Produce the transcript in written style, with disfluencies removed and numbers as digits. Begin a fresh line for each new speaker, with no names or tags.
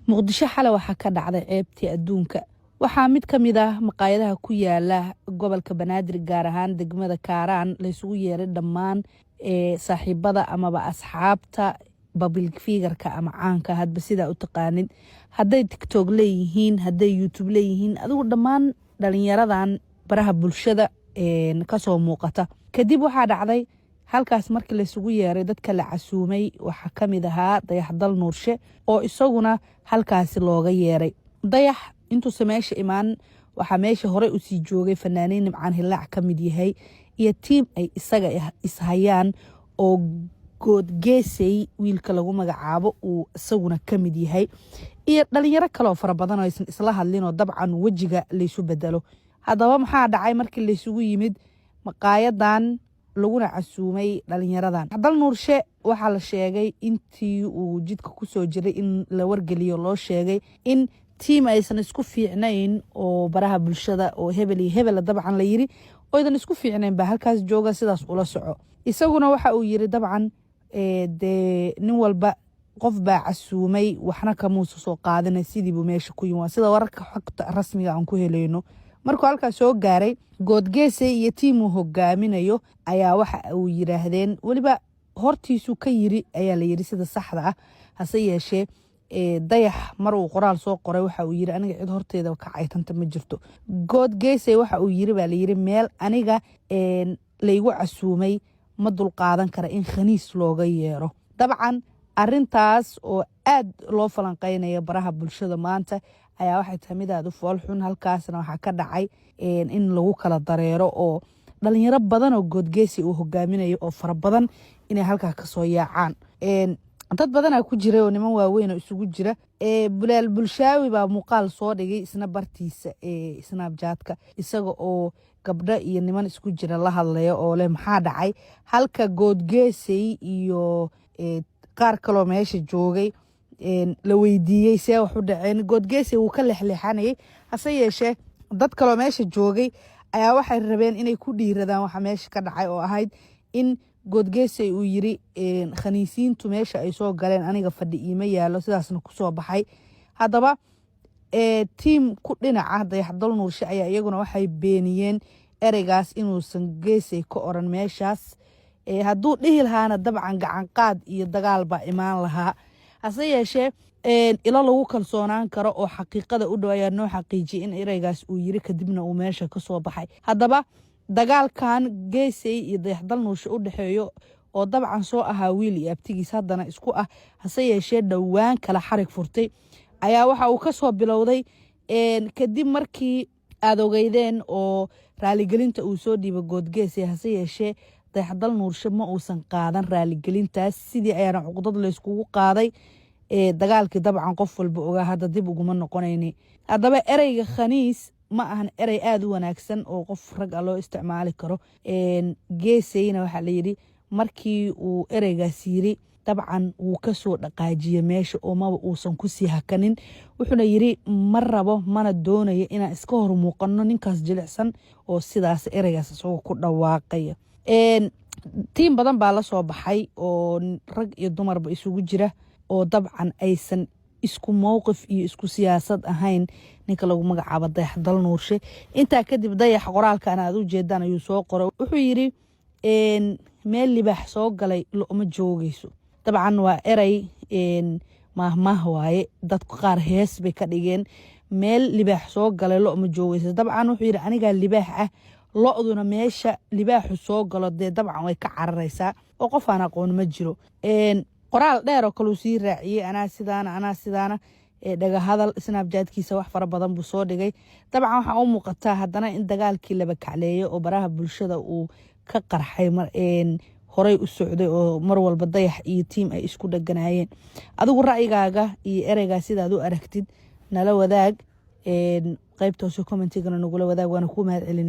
Muqdisho xale waxaa ka dhacday ceebtii adduunka. Waxaa mid ka mid ah maqaayadaha ku yaala gobolka Banaadir, gaar ahaan degmada Kaaraan, laysugu yeeray dhammaan saaxiibada amaba asxaabta public figure-ka ama caanka, hadba sidaa u taqaanid, hadday TikTok leeyihiin, hadday YouTube leeyihiin, adigu dhammaan dhalinyaradan baraha bulshada kasoo muuqata. Kadib waxaa dhacday halkaas markii laysugu yeeray dadka la casuumay waxaa kamid ahaa Dayaxdal Nuurshe, oo isaguna halkaasi looga yeeray. Dayax intuusa meesha imaan, waxaa meesha horey usii joogay fanaaniin Nimcaan Hilaac ka mid yahay iyo tiim ay isaga ishayaan oo Goodgeesey wiilka lagu magacaabo uu isaguna ka mid yahay, iyo dhalinyaro kaleoo fara badan oo aysan isla hadlinoo dabcan wejiga laysu bedelo. Haddaba maxaa dhacay markii laysugu yimid maqaayadan laguna casuumay dhalinyaradan? Dal Nuurshe waxaa la sheegay intii uu jidka kusoo jiray in la wargeliyo, loo sheegay in tiim aysan isku fiicnayn oo baraha bulshada oo hebel iyo hebela dabcan la yiri oydan isku fiicnayn baa halkaas jooga, sidaas ula soco. Isaguna waxa uu yiri, dabcan dee nin walba qof baa casuumay, waxna kamuusa soo qaadina, sidiibuu meesha ku yimi. Waa sida wararka xogta rasmiga aan ku helayno. Markuu halkaas soo gaaray, Goodgeesey iyo tiimuu hogaaminayo ayaa waxa uu yiraahdeen, weliba hortiisuu ka yiri ayaa la yiri sida saxda ah. Hase yeeshee Dayax mar uu qoraal soo qoray waxa uu yiri, "Aniga cid horteeda ka caytanta ma jirto." Goodgeesey waxa uu yiri baa layiri, "Meel aniga laygu casuumay ma dulqaadan kara in khaniis looga yeero." Dabcan arintaas oo aad loo falanqeynaya baraha bulshada maanta ayaa waxay tahay mid aada u foolxun. Halkaasna waxaa ka dhacay in lagu kala dareero oo dhalinyaro badan oo Goodgeesi uu hogaaminayo oo fara badan inay halkaa kasoo yaacaan. Dad badanaa ku jira oo niman waaweyn oo isugu jira. Bulaal Bulshaawi baa muuqaal soo dhigay isna bartiisa Snapchatka, isaga oo gabdho iyo niman isku jira la hadlaya oo leh, "Maxaa dhacay?" Halka Goodgeesey iyo qaar kaloo meesha joogay la weydiiyey see wax u dhaceen. Goodgeesey wuu ka leexleexanayay, hase yeeshee dad kaloo meesha joogay ayaa waxay rabeen inay ku dhiiradaan waxa meesha ka dhacay, oo ahayd in Goodgeesey uu yiri khaniisiintu meesha ay soo galeen aniga fadhi iima yaalo, sidaasna kusoo baxay. Haddaba tiim ku dhinaca Dayaxdal Nuurshe ayaa iyaguna waxay beeniyeen ereygaas inuusan Geesey ka oran meeshaas. Hadduu dhihi lahaana dabcan gacanqaad iyo dagaal baa imaan lahaa. Hase yeeshee ilo lagu kalsoonaan karo oo xaqiiqada u dhow ayaa noo xaqiijiyay in ereygaas uu yiri, kadibna uu meesha kasoo baxay. Haddaba dagaalkan Geesey iyo Dayaxdal Nuurshe u dhexeeyo, oo dabcan soo ahaa wiil iyo abtigiis, haddana isku ah, hase yeeshee dhowaan kala xarig furtay, ayaa waxa uu kasoo bilowday kadib markii aada ogeydeen oo raaligelinta uu soo dhiibay Goodgeesey. Hase yeeshee Dayaxdal Nuurshe ma uusan qaadan raaligelintaas, sidii ayaana cuqdad layskugu qaaday dagaalkii dabcan qof walba ogaa, hadda dib uguma noqonayni. Haddaba ereyga khaniis ma ahan erey aada u wanaagsan oo qof rag a loo isticmaali karo. Geeseyna waxaa layidhi markii uu ereygaas yiri, dabcan wuu kasoo dhaqaajiyey meesha oo maba uusan kusii hakanin. Wuxuuna yiri, "Ma rabo mana doonayo inaan iska hor muuqano ninkaas jilicsan," oo sidaas ereygaas isagoo ku dhawaaqaya. Tiim badan baa lasoo baxay oo rag iyo dumarba isugu jira, oo dabcan aysan isku mowqif iyo isku siyaasad ahayn ninka lagu magacaabo Dayaxdal Nuurshe. Intaa kadib Dayax qoraalkan aad u jeedaan ayuu soo qoray. Wuxuu yiri, "Meel libaax soo galay lo'ma joogeyso." Dabcan waa erey maahmaah waaye, dadku qaar hees bay ka dhigeen. "Meel libaax soo galay lo ma joogeyso." Dabcan wuxuu yidhi, "Anigaa libaax ah, lo-duna meesha libaaxu soo galo dee dabcan way ka cararaysaa oo qof aan aqoon ma jiro." Qoraal dheer oo kaleu sii raaciyey, anaa sidaana, anaa sidaana, dhagahadal Snapchatkiisa wax fara badan buu soo dhigay. Dabcan waxaa u muuqataa haddana in dagaalkii laba kacleeyay oo baraha bulshada uu ka qarxay, horey u socday oo mar walba Dayax iyo tiim ay isku dheganaayeen. Adigu ra'yigaaga iyo ereygaa sidaad u aragtid nala wadaag, qaybta hoose commentigana nagula wadaag, waana kuu mahad celin.